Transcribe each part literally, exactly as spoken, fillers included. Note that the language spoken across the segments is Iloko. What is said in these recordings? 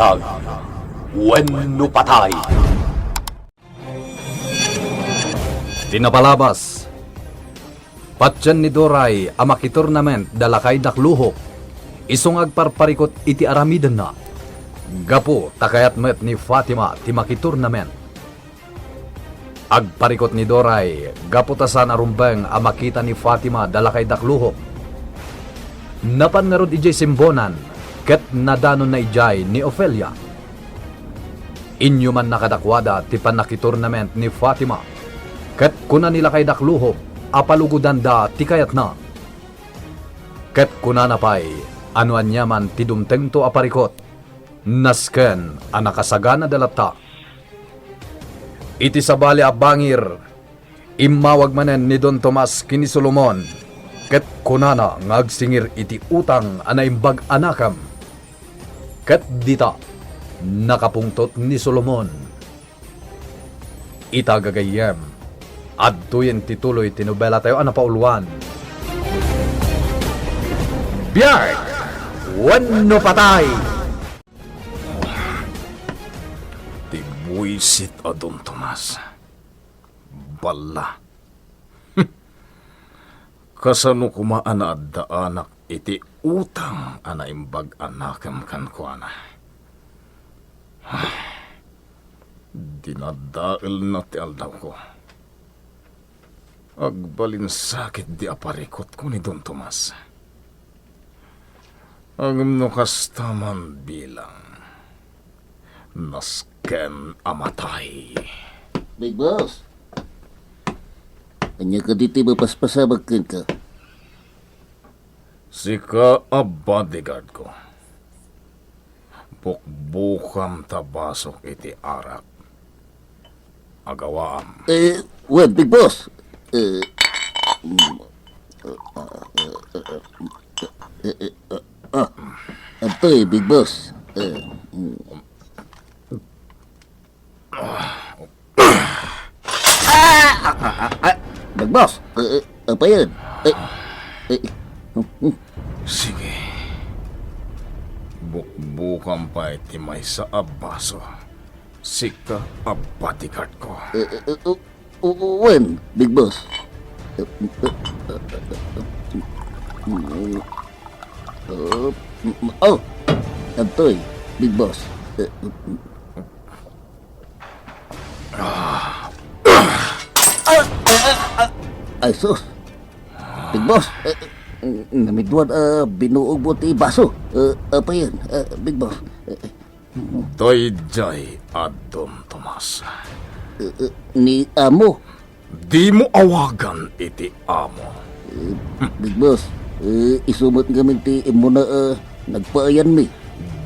Tag, wenno patay. Ti napalabas, patien ni Doray a makitournament da lakay Dakluhop, isu nga agparparikot iti aramidenna. Gapu ta kayat met ni Fatima ti makitournament. Agparikot ni Doray gapu ta saan a rumbeng a makita ni Fatima da lakay Dakluhop. Napan ngarud idiay simbonan ket nadanonna idiay ni Ofelia. Inyumanna kadakuada ti pannakitournament ni Fatima, ket kuna ni lakay Dakluhop a palugodanda ti kayatna. Ket kunana pay a no aniaman ti dumtengto a parikot, nasken a nakasaganada latta. Iti sabali a bangir, immawag manen ni Don Tomas ken ni Solomon, ket kunana nga agsingir iti utang a naimbag a nakem. Ket dita, nakapungtot ni Solomon. Ita gagayyem, adtoyen ti tuloy ti nobelatayo a napauluan. Biag wenno patay! Ti buisit a Don Tomas. Balla. Kasano koma a naaddaanak iti utang a naimbag a nakem kenkuana? Dinadaelna ti aldawko. Agbalin sakit di aparikotko ni Don Tomas. Ngem no kasta man bilang, nasken a matay. Big Boss, ania kadi ti mapaspasamak kenka? Sika a bodyguard ko. Bukbukam ta basok iti arak. Agawaam. Eh, wen, Big Boss. Eh, mm, eh, eh, ah, adtoy, Big Boss. Eh, mm. Ah, ah, ah, ah, ah, Big Boss. Eh, eh, apa yan? Eh, eh, hmm, hmm. Sige. Bukbukam pay ti maysa a baso. Sika a bodyguard ko. Eh, eh, eh, oh, oh, oh, wen, Big Boss. Eh, eh, eh, eh, mm, oh, mm, oh, adtoy, Big Boss. Eh, mm, Ay, sus. Big Boss, eh, eh, namiduan a binuog mo ti baso. Eh, apa yan, eh, Big Boss? Eh, eh. Daydiay a Don Tomas. Eh, eh, ni Amo. Dimo awagan iti Amo. Eh, Big Boss, eh, isu met ngamin ti immuna a nagpaayanmi.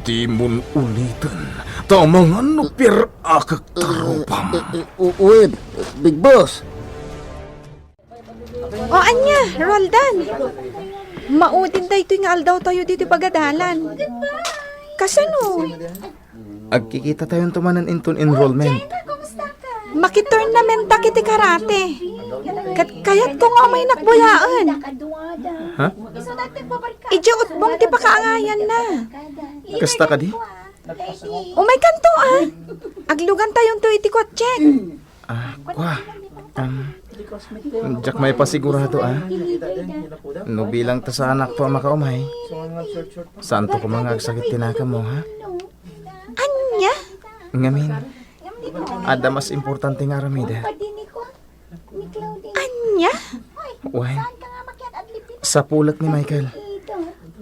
Dimon uliten, ta amangan no pirakek ta rupam. Eh, eh, eh, u-, wen, Big Boss. O ania, Roldan? Maudin daytoy nga aldawtayo ditoy pagadalan. Kasano? Agkikitatayon to manen inton enrollment. Makitournamenta iti karate. Ket kayatko nga umaynak buyaen. Ha? Idiay utbong ti pakaangayanna. Kasta kadi? Umaykanto, a. Aglugantayonto iti kotse. Ah, kua. Am, diak maipasigurado, a. No bilang ta saanakto a makaumay, saanto koma nga agsakit ti nakemmo, ha? Ania? Ngamin, adda mas importante nga aramiden. Ania? Wen, sapulek ni Michael.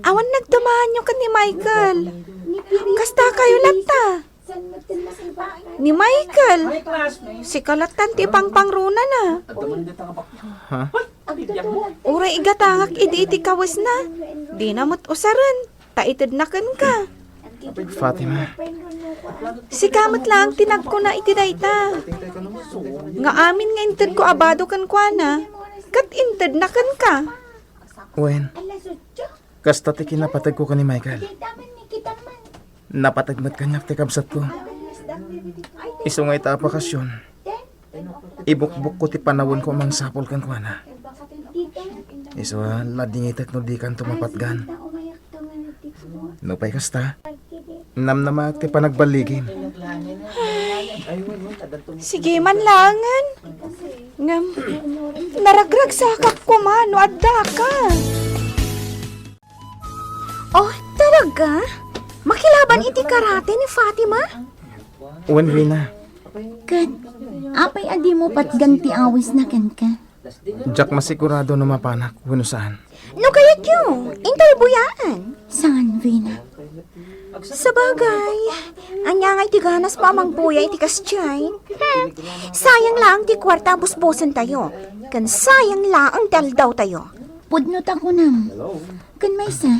Awan nagdumaanyo ken ni Michael. Kastakayo latta. Ni Michael, sika lattan ti ipangpangrunana. Ha? Uray igatangak idi iti kawesna, dina met usaren, ta itedna kenka. Fatima. Sika met laeng ti nagkuna iti dayta. Nga amin nga intedko a bado kenkuana, ket intedna kenka. Wen, kasta ti kinapategko ken ni Michael. Napateg met kaniak ti kabsatko. Isu nga ita a bakasion, ibukbukko ti panawenko a mangsapul kenkuana. Isu a nadingitek no dikanto mapatgan. Nupay kasta, Namnamaak ti panagballigim. Sige man laengen. Ngem, naragragsakak koma no addaka. Oh, talaga? Makilaban iti karate ni Fatima? Wen, Vina. Ket, apay a dimo patgan ti awisna kenka? Diak masigurado no mapanak wenno saan. No kayatyo, intayo buyaan. Saan, Vina? Sabagay, ania ngay ti ganas pa a mangbuya iti kasdiay? Hmm, sayang laeng ti kuarta a busbusentayo, ken sayang laeng ti aldawtayo. Pudno ta kunam. Ken maysa,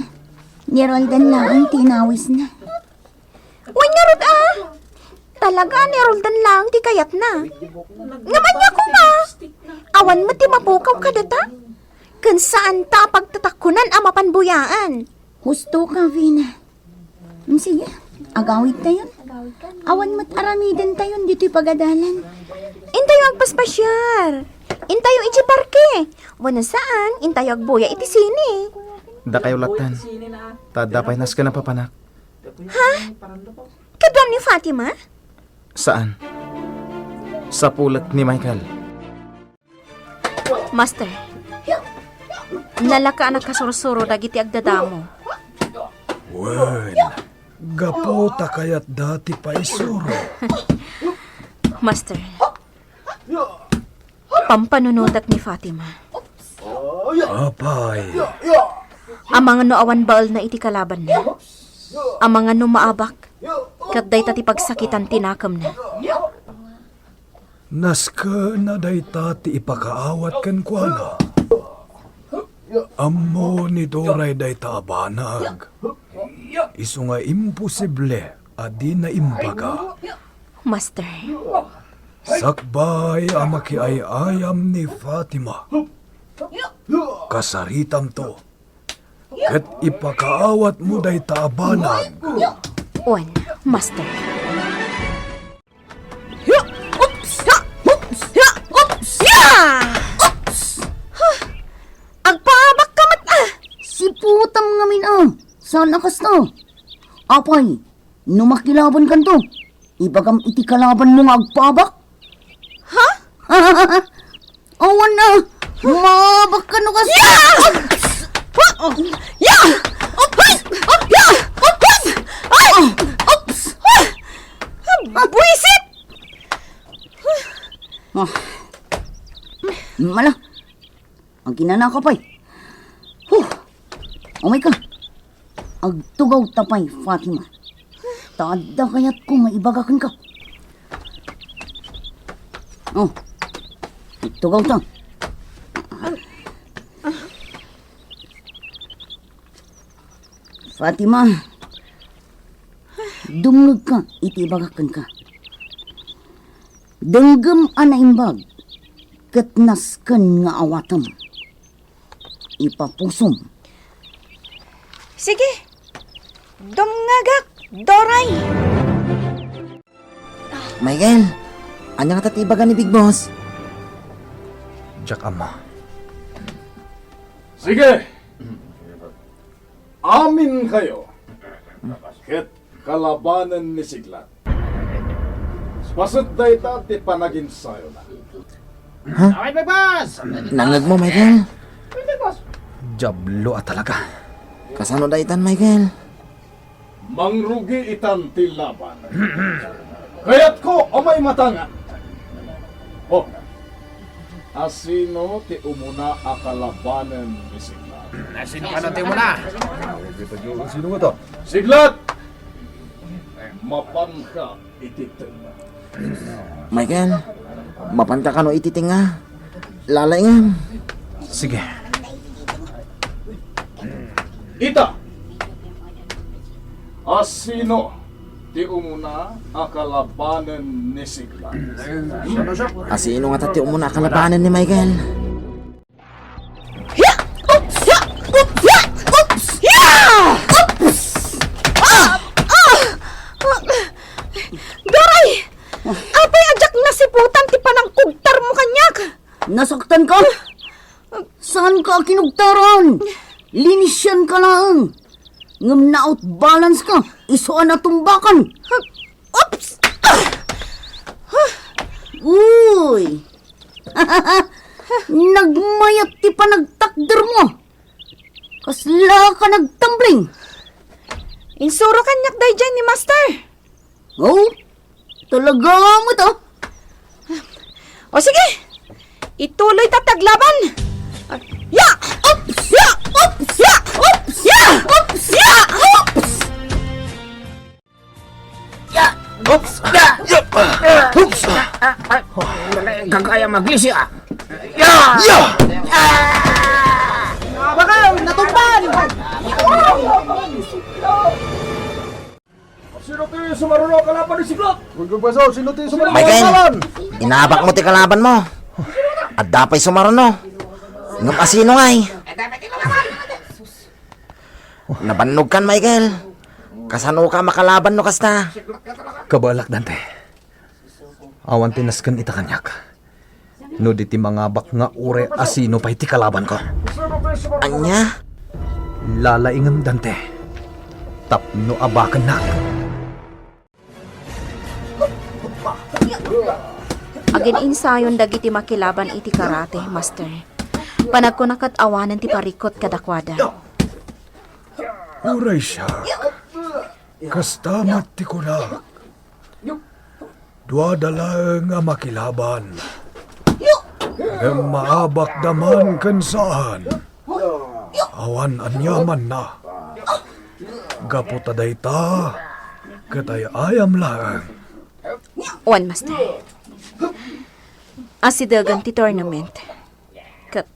ni Roldan laeng ti inawisna. Wen ngarud a, talaga ni Roldan laeng ti kayatna. Ngem ania koma? Awan met ti mapukaw kadata? Ken saan ta a pagtatakkunan a mapan buyaan. Husto ka, Vina. Mm, sige, agawidtayon. Awan met aramidentayon ditoy pagadalan. Intayo agpaspasiar. Intayo iti parke. Wenno saan, intayo agbuya iti sine. Dakayo lattan. Ta adda pay nasken a papanak. Ha? Kaduam ni Fatima? Saan. Sapulek ni Michael. Master, nalaka a nakasursuro dagiti agdadamo. Wen, gapu ta kayatda ti paisuro. Master, pampanunotek ni Fatima. Apay. Amangan no awan baelna iti kalabanna. Amangan no maabak, ket dayta ti pagsakitan ti nakemna. Nasken a dayta ti ipakaawat kenkuana. Ammo ni Doray dayta a banag. Isu nga imposible a dina imbaga. Master. Sakbay a makiay-ayam ni Fatima, kasaritamto, ket ipakaawatmo dayta a banag. Wen, Master. Oops! Ha! Oops! Ha! Oops! Ya! Oops! Huh! Agpaabak ka met, ah! Siputam ngamin, ah! Saan a kasta? Apay, no makilaban kanto, ibagam iti kalabanmo nga agpaabak? Ha? Awan na! Maabak ka no kas- Ya! Ya! Ay! Oops! Buwisit! Ah. Mala. Aginana ka pay. Huh. Umay ka. Agtugaw ta pay, Fatima. Ta adda kayatko nga ibaga kenka. Oh. Agtugaw ta. Fatima, dumngegka iti ibagak kenka. Denggem a naimbag ket nasken nga awatem. Ipapusom. Sige, dumngegak, Doray. Michael, ania ngata ti ibaga ni Big Boss? Diak ammo. Sige! Aminkayo ket kalabanen ni Siglat. Paset dayta ti panaginsayona. Ha? Ay, Big Boss! Nangngegmo, Michael? Diablo a talaga. Kasano daytan, Michael? Mangrugi itan ti laban. Kayatko a maimatangan. Oh, asino ti umuna a kalabanen ni Siglat? Asino kano ti umuna? Sino nga to? Siglat! Mapanka iti tengnga. Michael, mapanka kano iti tengnga? Lalaingem. Sige. Ita, asino ti umuna a kalabanen ni Siglat? Asino ngata ti umuna a kalabanen ni Michael? Ya! Oops! Ya! Oops! Ya! Oops! Ah! Ah! Doray! Apay a diak nasiputan ti panangkugtarmo kaniak? Nasaktan ka? Saan ka kinugtaran? Linisian ka laeng. Ngem na-out balance ka. Isu a natumbakan. Oops! Ah! Uy! Nagmayat ti panagtakdermo. Kasla ka nagtumbling. Insuro kaniak daydiay ni Master. Oh, talaga met, ah. O sige, ituloy ta ti aglaban. Ya! Oops! Ya! Oops! Ya! Oops! Ya! Oops! Ya! Oops! Ya! Oops! Ya! Ya! Oops! Gagayam aglisi, ah. Ya! Ya! Baka natumban! Sino ti sumaruno a kalaban ni Siklop? Gugugbaso, sino ti sumaruno a Michael, kalaban? Inabakmo ti kalabanmo. Adda pay sumaruno. Ngem asino ngay? Nabannogkan, Michael. Kasanoka a makalaban no kasta? Kabaelak, Dante. Awan ti nasken ita kaniak. No di ti mangabak nga uray asino pay ti kalabanko. Ania? Lalaingem, Dante, tapno abakennak. Agin-insayon dagiti makilaban iti karate, Master. Panagkuna ket awanen ti parikut kadakuada. Uray siak, kasta met ti kunak. Duada laeng a makilaban. Ngem maabakda man ken saan. Awan aniamanna. Gapu ta dayta, ket ay-ayam laeng. Wen, Master. Asidegen ti tournament. Ket,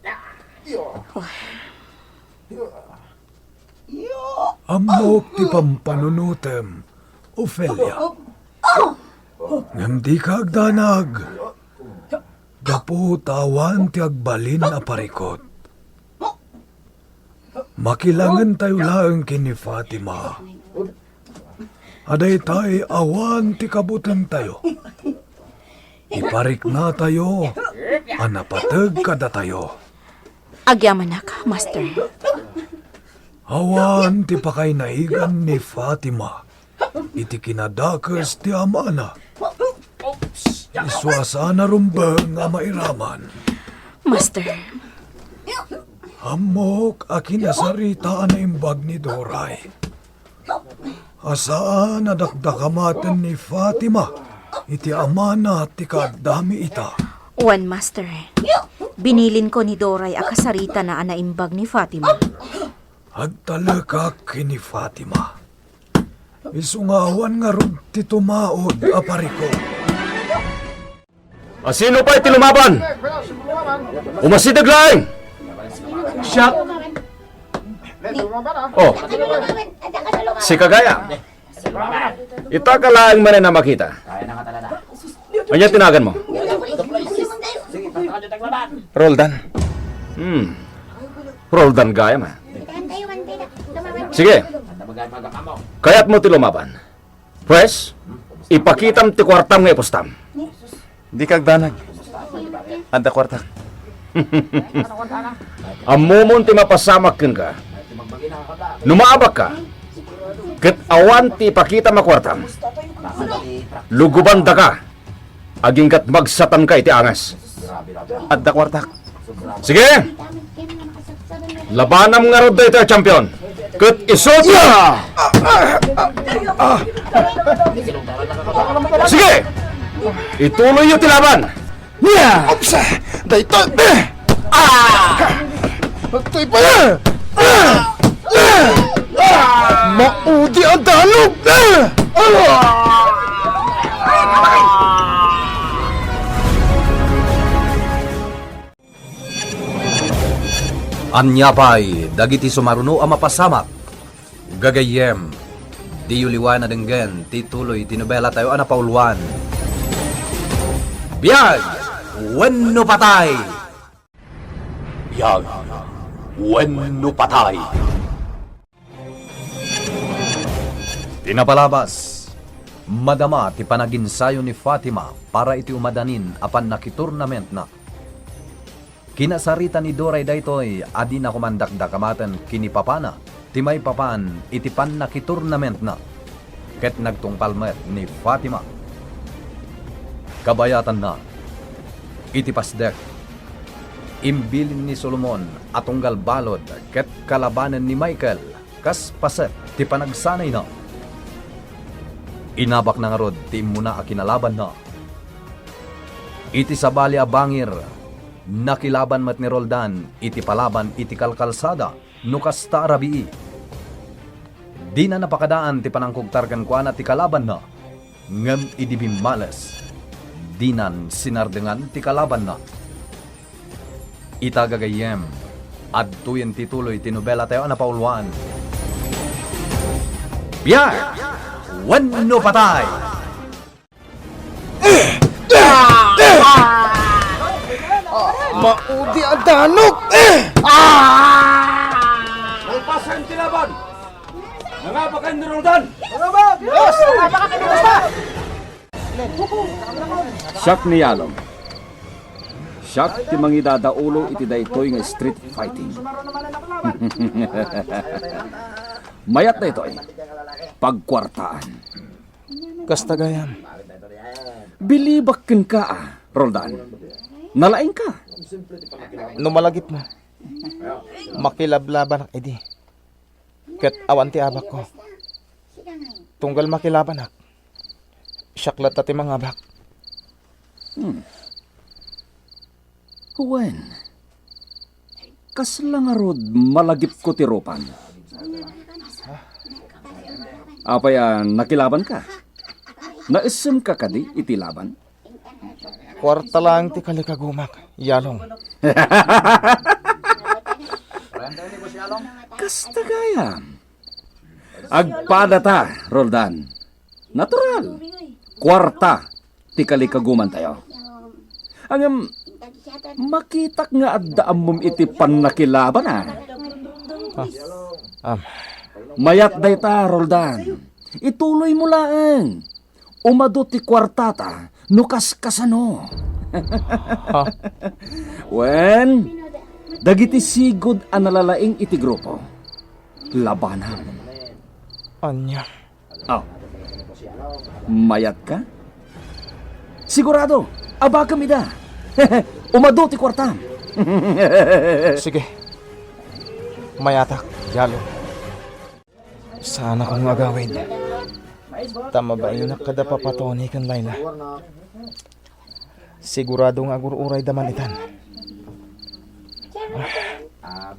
Ammok ti pampanunotem, Ofelia. Ngem dika agdanag, gapu ta awan ti agbalin a parikut. Makilangentayo laeng ken ni Fatima. A daytay awan ti kabutengtayo. Ipariknatayo a napateg kadatayo. Agyamanak, Master. Awan ti pakainayagan ni Fatima iti kinadakes ti amana. Isu a saan a rumbeng a mairaman. Master. Ammok a kinasarita a naimbag ni Doray. A saan a dakdakamaten ni Fatima iti amana ti kaaddami ita. Wen, Master. Binilinko ni Doray a kasaritana a naimbag ni Fatima. Agtalekak ken ni Fatima. Isu nga awan ngarud ti tumaud a parikut. Asino pay ti lumaban? Umasideg laeng! Siak. Oh. Sika gayam. Ita ka laeng manen a makita. Ania ti naganmo? Roldan. Hmm. Roldan gayam, ah. Sige. Kayatmo ti lumaban? Pwes, ipakitam ti kuartam nga ipustam. Dika agdanag. Adda kuartak. Ammomon ti mapasamak kenka. No maabakka, ket awan ti ipakitam a kuartam, lugobandaka. Agingga't magsatanka iti angas. Adda kuartak. Sige! Labanam ngarud daytoy a champion. Ket isut! Sige! Ituloyyo ti laban! Oops! Daytoy! Ah! Agtoy pay! Maudi a danum! Ania pay dagiti sumaruno a mapasamak? Gagayyem, diyo liwan a denggen ti tuloy ti nobelatayo a napauluan, Biag wenno Patay! Biag wenno Patay! Ti napalabas, madama ti panaginsayo ni Fatima para iti umadanin a pannakitournamentna. Kinasarita ni Doray daytoy a dina koma dakdakamaten ken ni papana ti maipapan iti pannakitournamentna. ket nagtungpal met ni Fatima. Kabayatanna, iti pasdek, imbilin ni Solomon a tunggal balud ket kalabanen ni Michael kas paset ti panagsanayna. Inabakna ngarud ti immuna a kinalabanna. Iti sabali a bangir, nakilaban met ni Roldan iti palaban iti kalkalsada no kasta a rabii. Dina napakadaan ti panangkugtar kenkuana ti kalabanna, ngem idi bimmales, dinan sinardengan ti kalabanna. Ita gagayyem, adtoyen ti tuloy ti nobelatayo a napauluan. Biag wenno patay! Maudi a danok! Malpasan ti laban! Nangabakan ni Roldan! Siak ni Yalong. Siak ti mangidadaulo iti daytoy nga street fighting. Mayat daytoy. Pagkuartaan. Kasta gayam. Bilibak kenka, a, Roldan. Nalaingka. No malagipmo, makilablabanak idi. Ket awan ti abakko. Tunggal makilabanak, siak latta ti mangabak. Hmm. Wen, kasla ngarud malagipko ti rupam? Apay a nakilabanka? Naessemka kadi iti laban? Kuarta laeng ti kalikagumak, Yalong. Kasta gayam. Agpadata, Roldan. Natural. Kuarta ti kalikagumantayo. Ngem, makitak nga adda ammom iti pannakilaban, a. Ah, am. Mayat dayta, Roldan. Ituloymo laeng. Umadu ti kuartata no kaskasano. Ha? Wen, dagiti sigud a nalalaing iti grupo, labanam. Ania? Oh. Mayatka? Sigurado, abakam ida. Umadu ti kuartam. Sige. Mayatak, Yalo. Saanakon nga agawid. Ta mabainak kada Papa Tony ken Laila. Sigurado nga agur-urayda man itan. Ah,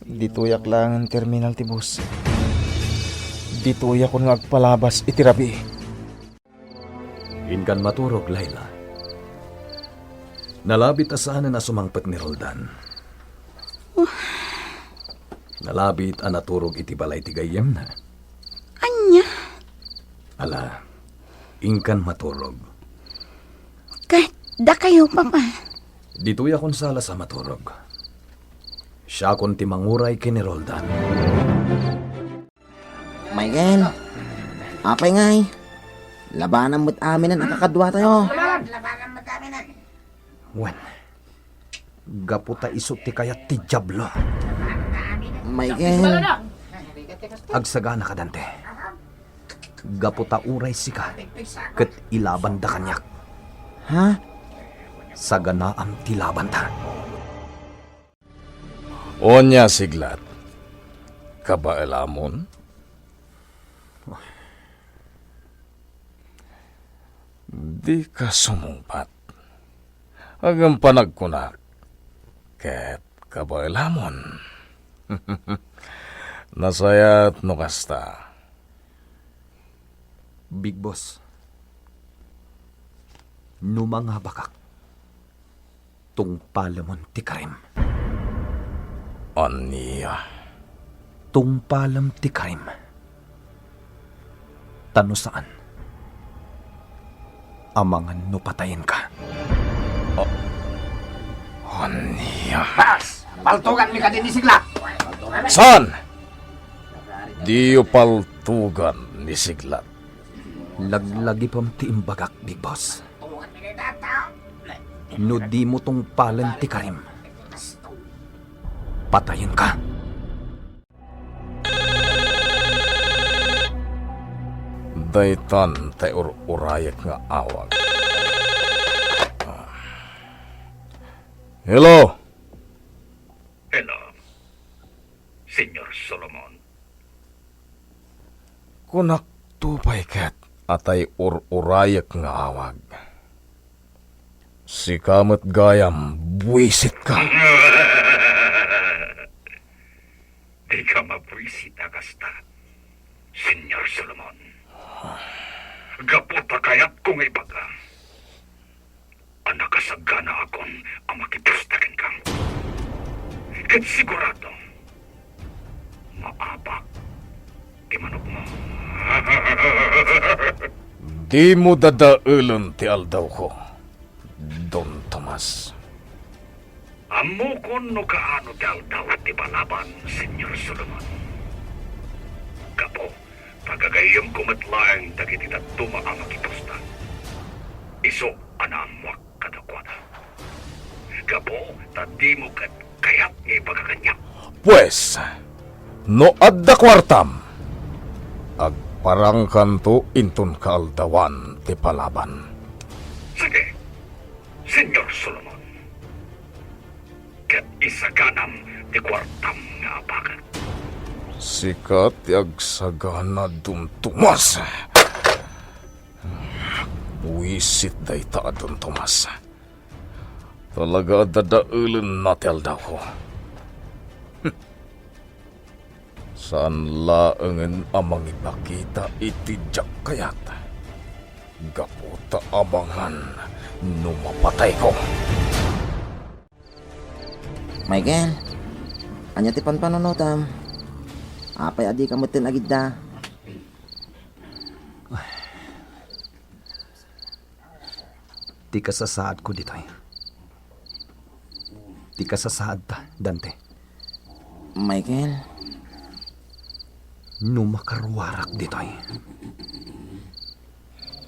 ditoyak laeng terminal ti bus. Ditoyakon nga agpalabas iti rabii. Inkan maturog, Laila. Nalabit a saanen a sumangpet ni Roldan. Nalabit a naturog iti balay ti gayyemna. Ania? Ala, inkan maturog. Ket dakayo, Papa? Ditoyakon sa alas a maturog. Siakon ti manguray ken ni Roldan. Michael, apay ngay? Labanam met aminen a kakaduatayo. Wen, gapu ta isu ti kayat ti Diablo. Michael. Agsaganaka, Dante. Gapu ta uray sika ket ilabanda kaniak. Ha? Saganaam ti labanta. Onia, Siglat. Kabaelamon? Dika sumungbat. Ngem panagkunak, ket kabaelamon. Nasayaat no kasta. Big Boss, no mangabakak, tungpalemon ti karim. Ania? Tungpalem ti karim. Ta no saan, amangan no patayenka. Oh. Ania? Bas! Paltuganmi kadi ni Sigla! Saan? Diyo paltugan ni Siglat. Laglagipem ti imbagak, Big Boss. No dimo tungpalen ti karim, patayenka. Daytan ti ur-urayek nga awag. Hello? Hello, Señor Solomon. Kunak to pay ket a tay ur-urayek nga awag. Sika met gayam, buisitka. Dika mabuisit a kasta, Señor Solomon. Gapu ta kayatko nga ibaga a nakasaganaakon a makipusta kenka. Ket sigurado, maabak ti manokmo. Dimo dadaelen ti aldawko, Don Tomas. Ammokon no kaano ti aldaw ti palaban, Señor Solomon. Gapu ta gagayyemko met laeng dagiti dadduma a makipusta. Isu a naammoak kadakuada. Gapu ta dimo ket kayat nga ibaga kaniak. Pues, no adda kuartam, agparangkanto inton kaaldawan ti palaban. Sige, Señor Solomon. Ket isaganam ti kuartam nga apaket. Sika ti agsagana, Don Tomas. Buisit dayta a Don Tomas. Talaga a dadaelenna ti aldawko. Saan laengen a mangipakita iti diak kayat. Gapu ta amangan no mapatayko. Michael, ania ti panpanunotam? Apay a dika metten agidda? Ti kasasaadko ditoy. Ti kasasaadta, Dante. Michael? No makaruarak ditoy,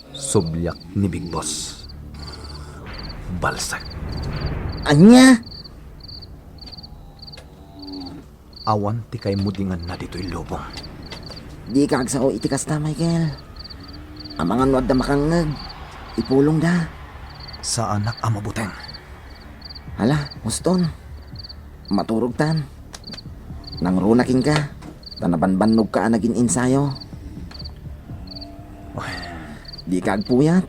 subliak ni Big Boss. Balsek. Ania? Awan ti kaimudinganna ditoy lubong. Dika agsao iti kasta, Michael. Amangan no adda makangngeg, ipulongda. Saanak a mabuteng. Hala, Muston. Maturogtan. Nangruna kenka, ta nabanbannogka a nagin-ensayo. Dika agpuyat.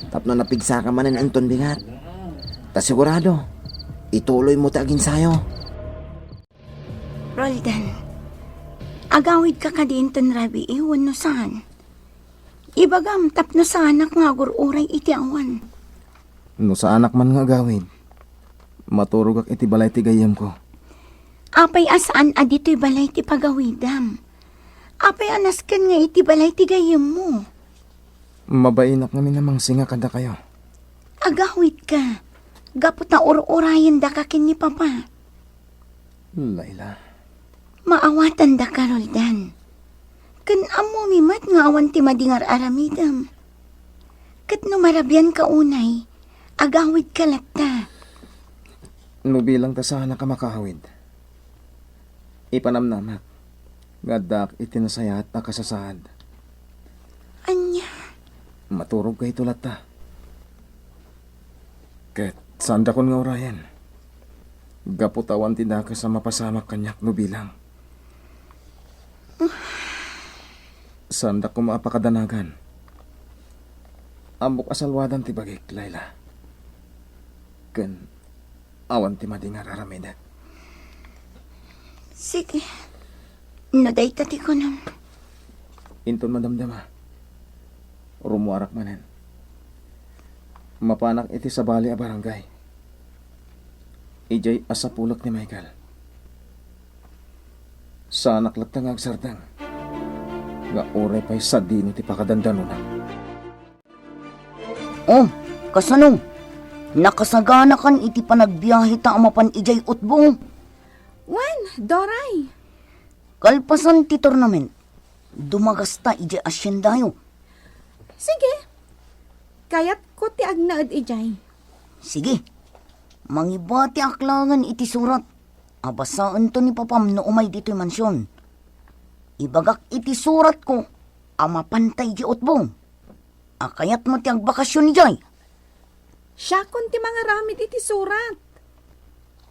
Tapno napigsaka manen inton bigat. Ta sigurado, ituloymo ti aginsayo. Roldan, agawidka kadi inton rabii wenno saan? Ibagam tapno saanak nga agur-uray iti awan. No saanak man nga agawid, maturogak iti balay ti gayyemko. Apay a saan a ditoy balay ti pagawidam? Apay a nasken nga iti balay ti gayyemmo? Mabainak ngamin a mangsinga kadakayo. Agawidka, gapu ta ur-urayendaka ken ni Papa. Laila. Maawatandaka, Roldan. Ken ammomi met nga awan ti madi nga ar-aramidem. Ket no marabianka unay, agawidka latta. No bilang ta saanak a makaawid, ipanamnamak nga addaak iti nasayaat a kasasaad. Ania? Maturogkayto latta. Ket saandakon nga urayen. Gapu ta awan ti dakes a mapasamak kaniak no bilang. Saandak koma a pakadanagan. Ammok a salwadan ti bagik, Laila. Ken awan ti madi nga ar-aramidek. Sige. No dayta ti kunam. Inton madamdama, rumuarak manen. Mapanak iti sabali a barangay. Idiay a sapulek ni Michael. Saanak latta nga agsardeng nga uray pay sadino ti pakadandanona. Oh, kasano? Nakasaganakan iti panagbiaheta a mapan idiay utbong? Wen, Doray. Kalpasan ti tournament, dumagasta idiay asyenda yo. Sige. Kayatko ti agnaed idiay. Sige. Mangibatiak laengen iti surat a basaento ni Papam no umay ditoy mansion. Ibagak iti suratko a mapanta iti utbong. A kayatmo ti agbakasyon idiay? Siakon ti mangaramid iti surat.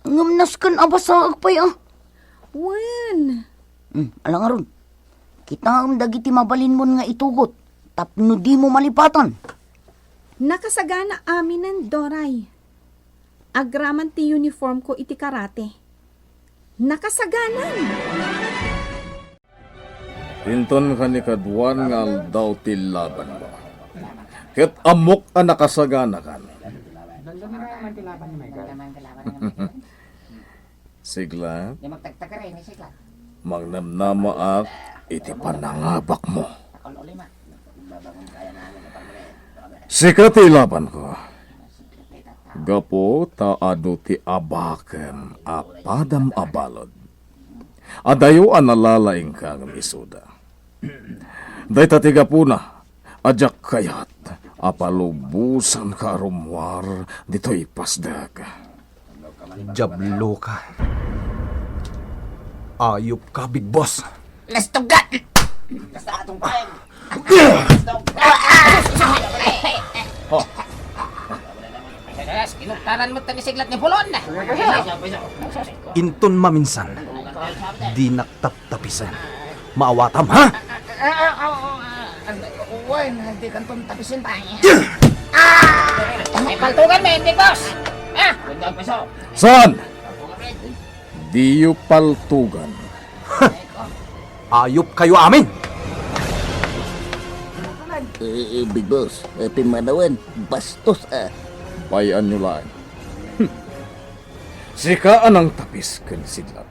Ngem nasken a basaek pay a. Wen. Hmm, ala ngarud. Kitaem dagiti mabalinmon nga itugot tapno dimo malipatan. Nakasagana aminen, Doray. Agraman ti uniform ko iti karate. Nakasaganan! Inton kanikaduan nga aldaw ti labanmo, ket ammok a nakasaganakan. Sigla, mangnemnemaak iti panangabakmo. Sika ti ilabanko. Gapu ta adu ti abakem a padam a balud. Adayo a nalalaingka ngem isuda. Dayta ti gapuna a diak kayat a palubosanka a rummuar ditoy pasdek. Diabloka. Ayupka, Big Boss. Lastugan! Lastugan! Oh. Yes, kinuktaran mo tani siglat ni Pulon. Inton maminsan, dinak taptapisen. Maawatam, ha? Wen, di kanton tapisen. Ah! May paltugan, may, Big Boss. Ah! Saan? Diyo paltugan. Ayupkayo amin! Eh, eh, Big Boss, eh, pimmanawen, bastos, ah. Pay-anyo laeng. Hmm. Sika a nangtapis ken siglat.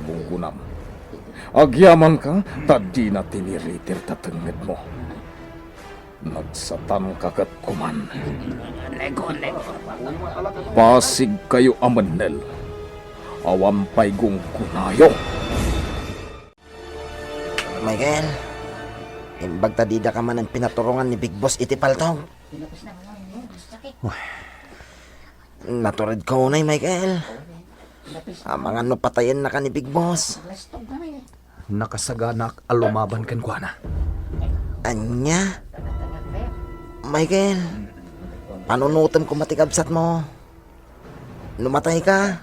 Gunggunam. Agyamanka, ta dina tiniritir ta tengngedmo. Nagsatanka ket kuman. Pasigkayo a mennel. Awan pay gunggonayo. Michael, imbag ta didaka manen pinaturongan ni Big Boss iti paltog. Naturedka unay, Michael. Amangan no patayennaka ni Big Boss. Nakasaganak a lumaban kenkuana. Ania? Michael, panunotem koma ti kabsatmo. No matayka,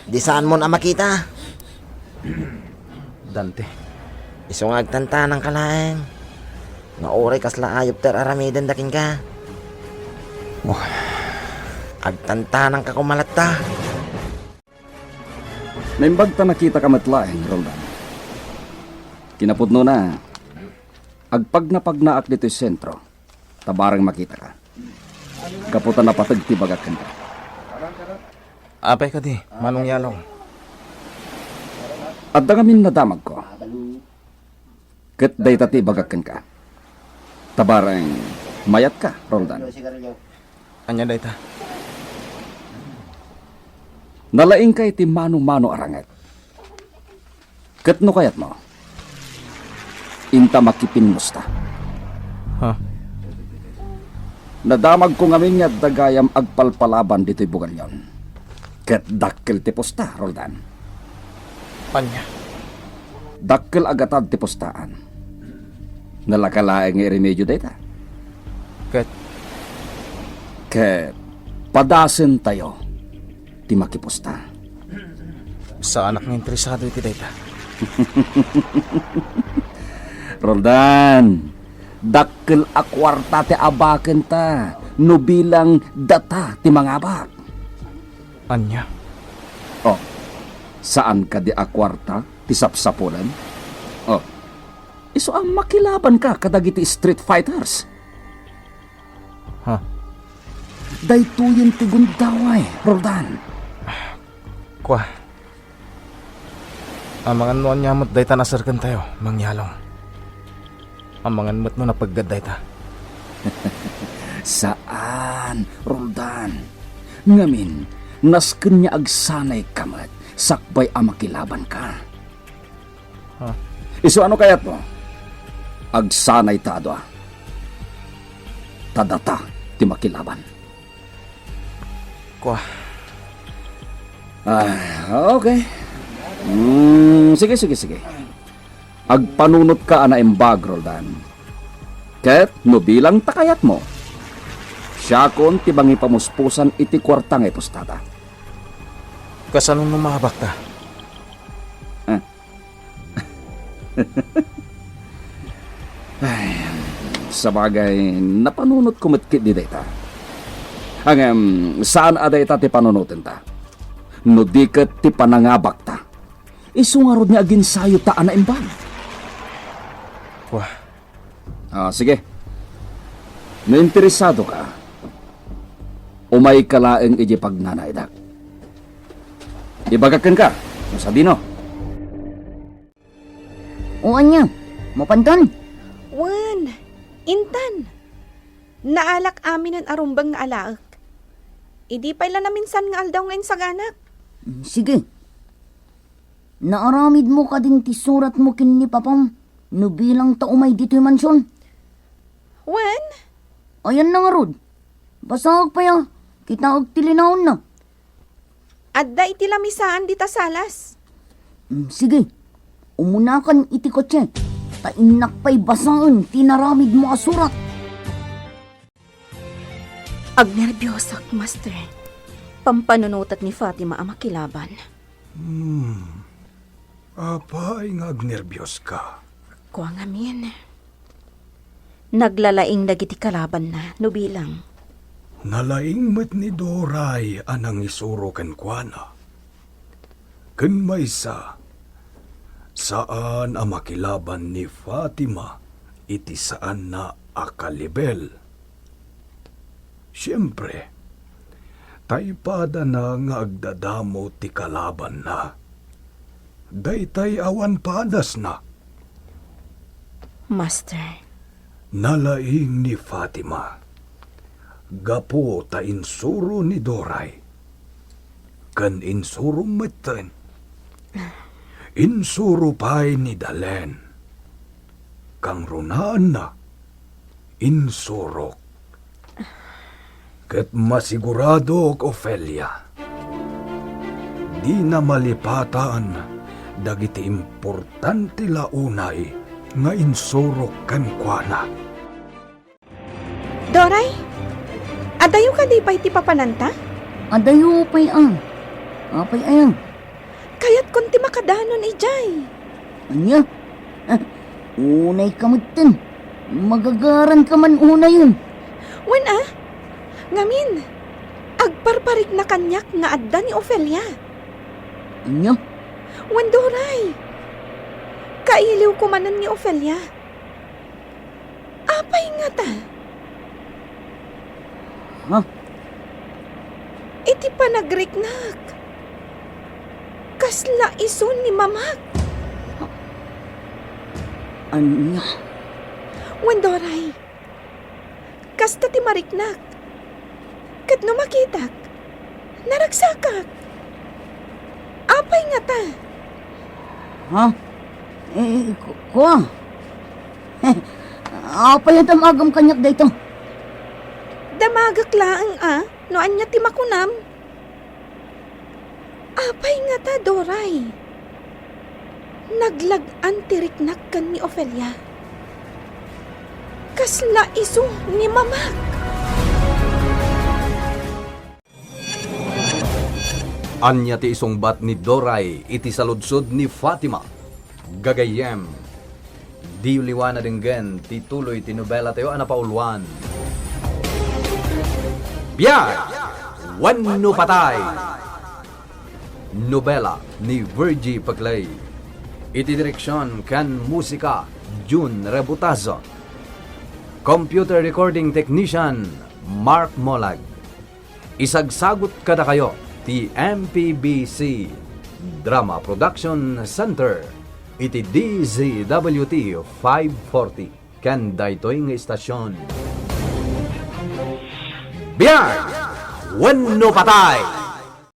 di saanmon a makita. Dante. Isu nga agtantanangka laeng. Nga uray kasla ayup ti ar-aramidenda kenka. Oh. Agtantanangka koma latta. Naimbag ta nakitaka met laeng, Roldan. Kinapudnona, agpagnapagnaak ditoy sentro, ta bareng makitaka. Gapu ta napateg ti bagak kenka. Apay kadi, Manong Yalong? Adda ngamin nadamagko. Ket dayta ti ibagak kenka. Ta bareng mayatka, Roldan. Ania dayta? Nalaingka iti mano-mano a ranget. Ket no kayatmo, inta makipinmusta. Ha? Nadamagko ngamin nga adda gayam agpalpalaban ditoy bugalyon. Ket dakkel ti pusta, Roldan. Ania? Dakkel a gatad ti pustaan. Nalaka laeng nga iremedio dayta. Ket? Ket padasentayo ti makipusta. Saanak nga interesado iti dayta. Roldan, dakkel a kuarta ti abakenta no bilang data ti mangabak. Ania? Oh, saan kadi a kuarta ti sapsapulen? Oh, isu a makilabanka kadagiti street fighters. Ha? Daytoyen ti gundaway, Roldan. Kua, amangan no ania met dayta naserkentayo, Mangyalong. Amangan met no napeggad dayta. Saan, Roldan. Ngamin, nasken nga agsanayka met sakbay a makilabanka. Ha? Isu ano kayatmo? Agsanayta a dua. Ta data ti makilaban. Kua. Ah, okay. Mm, sige, sige, sige. Agpanunotka a naimbag, Roldan. Ket no bilang ta kayatmo, siakon ti mangipamuspusan iti kuarta nga ipuestada. Kasano no maabakta? Eh. Ay, sabagay, napanunotko met ketdi dayta. Ngem, saan a dayta ti panunotenta. No di ket ti panangabakta. Isu ngarud nga aginsayota a naimbag. Wah. Ah, sige. No interesadoka, umayka laeng idiay pagnanaidak. Ibagak kenka, no sadino. O ania, mapanton? Wen, intan. Naalak aminen a rumbeng nga alaek. Idi pay la naminsan nga aldaw nga insaganak. Mm, sige. Naaramidmo kadin ti suratmo ken ni papam no bilang ta umay ditoy mansion? Wen? Ayanna ngarud. Basaek pay a, kitaek ti linaonna. Adda iti lamisaan dita salas. Mm, sige. Umunakan iti kotse, ta innak pay basaen ti naramidmo a surat. Agnerbiosak, Master. Pampanunotek ni Fatima a makilaban. Hmm. Apay nga agnerbioska? Kua ngamin. Naglalaing dagiti kalabanna no bilang. Nalaing met ni Doray a nangisuro kenkuana. Ken maysa, saan a makilaban ni Fatima iti saanna a kalibel. Siempre, ta ipadana nga agdadamo ti kalabanna. Daytay awan padasna. Master. Nalaing ni Fatima. Gapu ta insuro ni Doray. Ken insuro metten. Insuro pay ni Dalen. Kangrunaanna, insurok. Ket masiguradok, Ofelia, dina malipatan dagiti importante la unay nga insurok kenkuana. Doray, adayo kadi pay ti papananta? Adayo pay a. Apay aya? Kayatkon ti makadanon idiay. Ania? Ah, unayka metten. Magagaranka man unayen. Wen a? Ngamin, agparparikna kaniak nga adda ni Ofelia. Ania? Wen, Doray. Kailiwko manen ni Ofelia. Apay ngata? Ha? Iti panagriknak, kasla isu ni mamak. Ania? Wen, Doray, kasta ti mariknak. Ket no makitak, naragsakak. Apay ngata? Ha? Eh, ku-, kua? Apay a damagam kaniak dayta? Damagek laeng a no ania ti makunam. Apay ngata, Doray? Naglag-an ti riknak ken ni Ofelia. Kasla isu ni mamak. Ania ti isungbat ni Doray iti saludsod ni Fatima? Gagayyem, diyo liwan a denggen ti tuloy ti nobelatayo a napauluan, Biag wenno Patay. Nobela ni Virgie Paclay. Iti direksion ken musika, Jun Rebutazo. Computer recording technician, Mark Molag. Isagsagut kadakayo ti M P B C Drama Production Center iti D Z W T five forty ken daytoy nga istasion. Biag wenno patay!